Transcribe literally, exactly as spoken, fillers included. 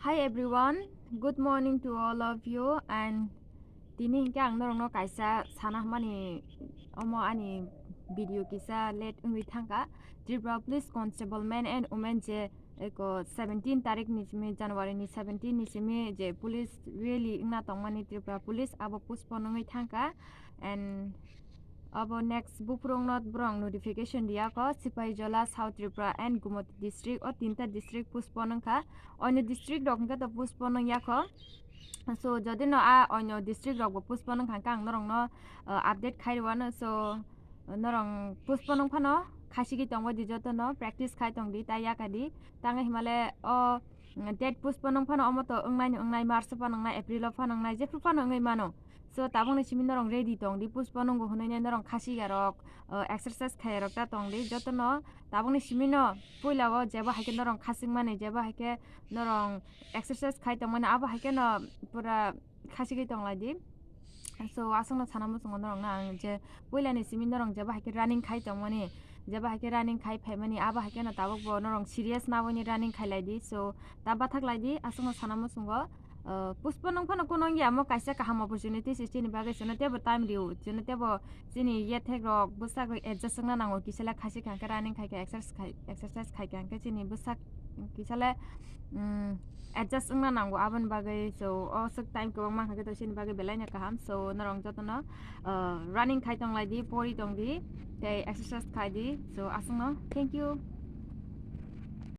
Hi everyone, good morning to all of you, and tini hinkhe ang norokno kaisa sana hwnmani omo ani video kisa late wngwi thangkha. Tripura Police Constable men and women je eko seventeen tarik ni simi, January ni seventeen ni simi je police rally wngna tongmani Tripura Police, abo postpone wngwi thangkha, and abo next buphurungno borok notification riyakho, Sipahijala, South Tripura and Gumoti district, o tinta district postpone wngkha. Onyo district rok hinkhe to postpone wngyakho. So jodi no a onyo district rok bo postpone wngkha hinkhe ang norokno, uh, update khai rwano. So norok postpone wngphano khasigi tongbaidi, jotono practice khai tongdi, tai yakadi. Tangwi himale o, mm, date postpone wngphano omo to wngnai no wngnai, March o phano wngnai, April o phano wngnai, jephru phano wngwi mano. So tabukni simi norok ready tongdi, postpone wngo hwnwi norok khasiga rok, uh, exercise khaiya rok ta tongdi, jotono tabukni simi no puila o jeba haikhe norok khasik mani, jeba haikhe norok exercise khai tongmani, abo haikhe no pura khasigwi tonglaidi. So aswkno sana muchungo norokno ang je puilani simi norok jeba haikhe running khai tongmani, jeba haikhe running khai phaimani, abo haikhe no tabuk bo norok serious nawi running khai laidi. So ta bathak laidi, aswkno sana muchungo, uh, postpone wngphano kuno wngya, omo kaisa kaham opportunity se chini bagwi, chwngno teibo time rw, chwngno teibo chini yethek rok bwsakwi adjust wngna nango, kisale khasi kha hwnkhe running khai kha, exercise khai, exercise khai kha hwnkhe chini bwsak kisale, mm, adjust wngna nango aboni bagwi. So o swk time kwbang mankha khe to chini bagwi belai no kaham. So norok jotono, uh, running khai tonglaidi, pori tongdi, tei exercise khaidi. So aswkno thank you.